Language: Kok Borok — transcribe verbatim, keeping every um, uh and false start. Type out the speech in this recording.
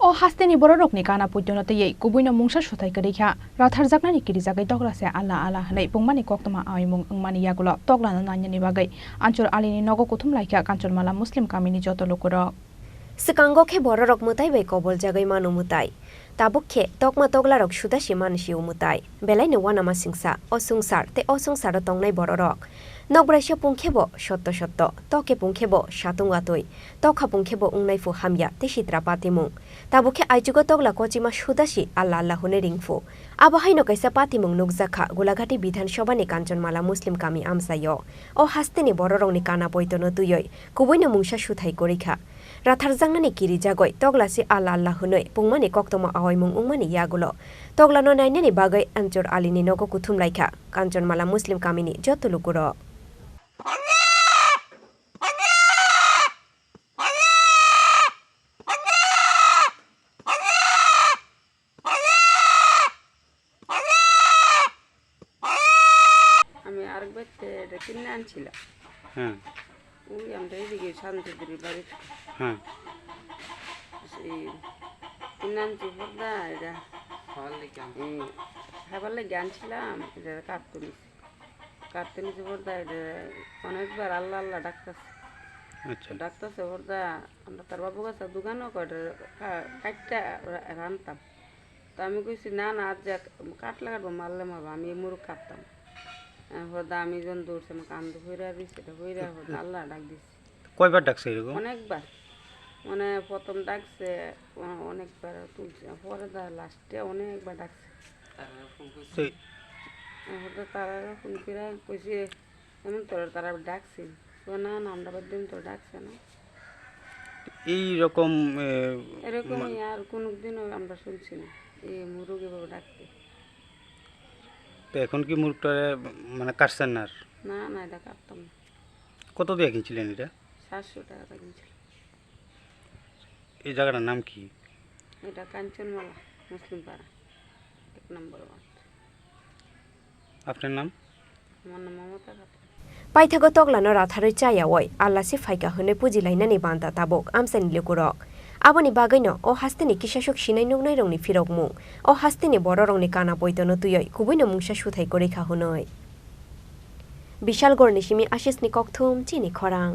O hasteni bororokni kana poitono twiwi kubuino mungsa suthai kwrwi kha. Ratharjaknani kirijagwi tokla se ala ala hwnwi pungmani koktwma aoimung wngmani yagulo toklano nainani bagwi Anchor Alini nogo kuthum lai kha Kanchanmala Muslim kamini joto lukurok. Swkango khe bororok mwtai bai koboljagwi mano mwtai. Tabuk khe tokma toklarok sudasi man sio mwtai. Belaino uanama singsa, o swngchar tei o swngcharo tongnai bororok. Nokbraisa pung khe bo sotto sotto, tok khe pung khe bo satung watwi, tokha pung khe bo wngnai phu hamya tei sitra patimung. Tabuk khe aichugo tokla kochima sudasi alla alla hwnwi ring phu. Abo haino kaisa patimung nukjak kha Gulaghati Bidhan Sabhani Kanchanmala Muslim kami amchaio. O hasteni bororokni kana poitono twiwi kubuino mungsa suthai kwrwi kha. Ratharjaknani kirijagwi tokla se alla alla hwnwi pungmani koktwma aoimung wngmani yagulo toklano nainani bagwi Anchor Alini nogo kuthum lai kha Kanchanmala Muslim kamini joto lukurok. আমি আরেকবার তে-, এটা কিনে আনছিলাম। হ্যাঁ। ওই আমরা এদিকে শান্তিপুরের বাড়িতে। হ্যাঁ। এই কিনে আনছি পর্দা এটা। এই খাবার লেগে আনছিলাম, এটা কাটতে নিছি। কাটতে নিছি পর্দা এটা অনেকবার আল্লাহ আল্লাহ ডাকতেছে। আচ্ছা। ডাকতেছে পর্দা, আমরা তার বাবু কাছে দোকানও করে কা-, কাটতে রা-, রানতাম। তো আমি কইছি, "না, না, আজ যা কাটলে কাটবো, মারলে মারবো, আমি এই মুরগ কাটতাম।" আহ, হদা আমি যখন দৌড়ছি, আমাকে আন্দো হইরা দিছে, এটা হইরা হদা আল্লাহ ডাক দিছে। কয়বার ডাকছে এরকম? অনেকবার। মানে, প্রথম ডাকছে, অ-, অনেকবার তুলছে, পরে দা লাস্টে অনেকবার ডাকছে। তো আহ, হদা তারা ফোন করে কইছে, এমন তোর তারা ডাকছে। তো না, না, আমরা বাদ দিন তো ডাকছে না। এই রকম, এ, এরকম মা- আর কোনোদিনও আমরা শুনছি না, এই মুরগ এভাবে ডাকতে। তো এখন কি মুরগটা, মানে, কাটছেন না আর? না, না, এটা কাটতাম না। কত দিয়ে কিনছিলেন এটা? সাতশো টাকা দিয়ে কিনছিলাম। এই জায়গাটার নাম কি? এটা কাঞ্চনমালা মুসলিম পাড়া, এক নম্বর ওয়ার্ড। আপনার নাম? আমার নাম মমতা Khatun. Paithago toklano ratharwi chayawi allasi phaikha hwnwi pujilainani banta tabuk amchaini lukurok. Aboni bagwino o hasteni kisasuk sinai nuknairokni phirokmung, o hasteni bororokni kana poitono twiwi kubuino mungsa suthai kwrwi kha hwnwi. Bishalgorni simi Ashisni kokthum chini khorang.